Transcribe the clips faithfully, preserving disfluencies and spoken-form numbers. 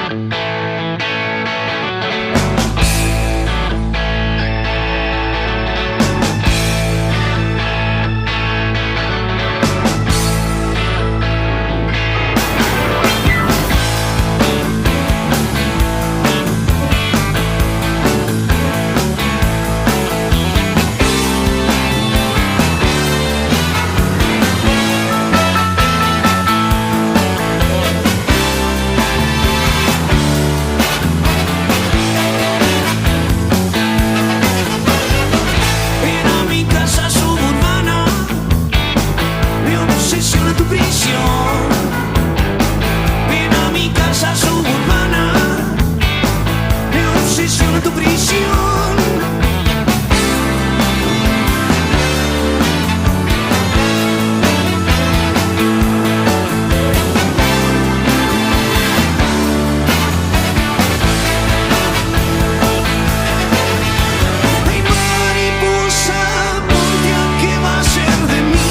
Ven a mi casa suburbana, me obsesiona tu prisión. Ven a mi casa suburbana, me obsesiona tu prisión. Ay, mariposa, ¿qué va a ser de mí?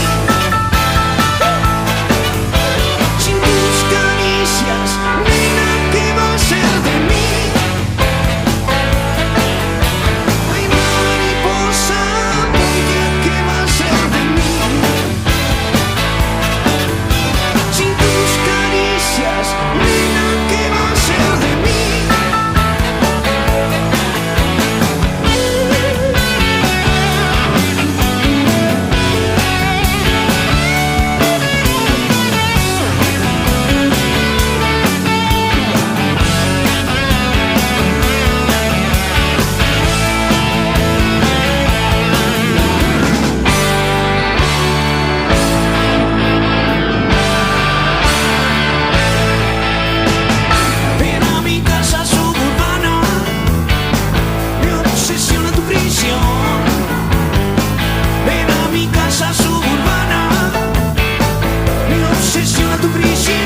Sin tus caricias, nena, ¿qué va a ser de mí? Ay, mariposa, ¿qué va a ser de mí? Sin tus caricias, nena, ¿qué va a ser de mí? Ven a mi casa suburbana, me obsesiona tu prisión. Ven a mi casa suburbana, me obsesiona tu prisión.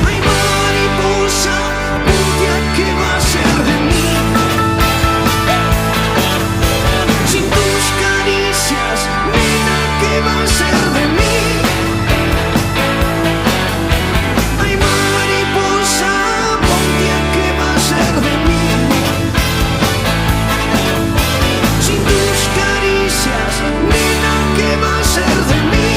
Ay, mariposa, ¿qué va a ser de mí? Sin tus caricias, nena, ¿qué va a ser de mí? Ay, mariposa, ¿qué va a ser de mí? Sin tus caricias, nena, ¿qué va a ser de mí?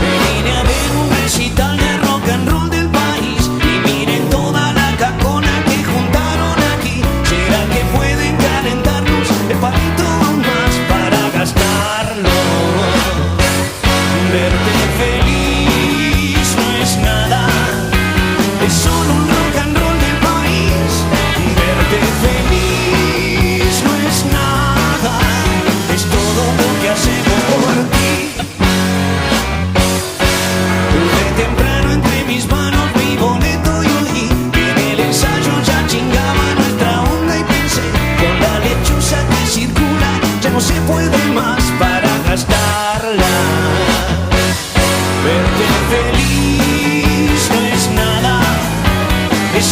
Me vine a ver un recital de rock and roll del país y miren toda la cacona que juntaron aquí. ¿Será que pueden calentarnos el palito aún más para gastarlo? Verte feliz no es nada, es solo un rock and roll del país. Verte feliz no es nada, es todo lo que hacemos por ti. De temprano entre mis manos mi boleto yo di, en el ensayo ya chingaba nuestra onda y pensé, con la lechuza que circula ya no se puede más para gastarla. Verte feliz no es nada, es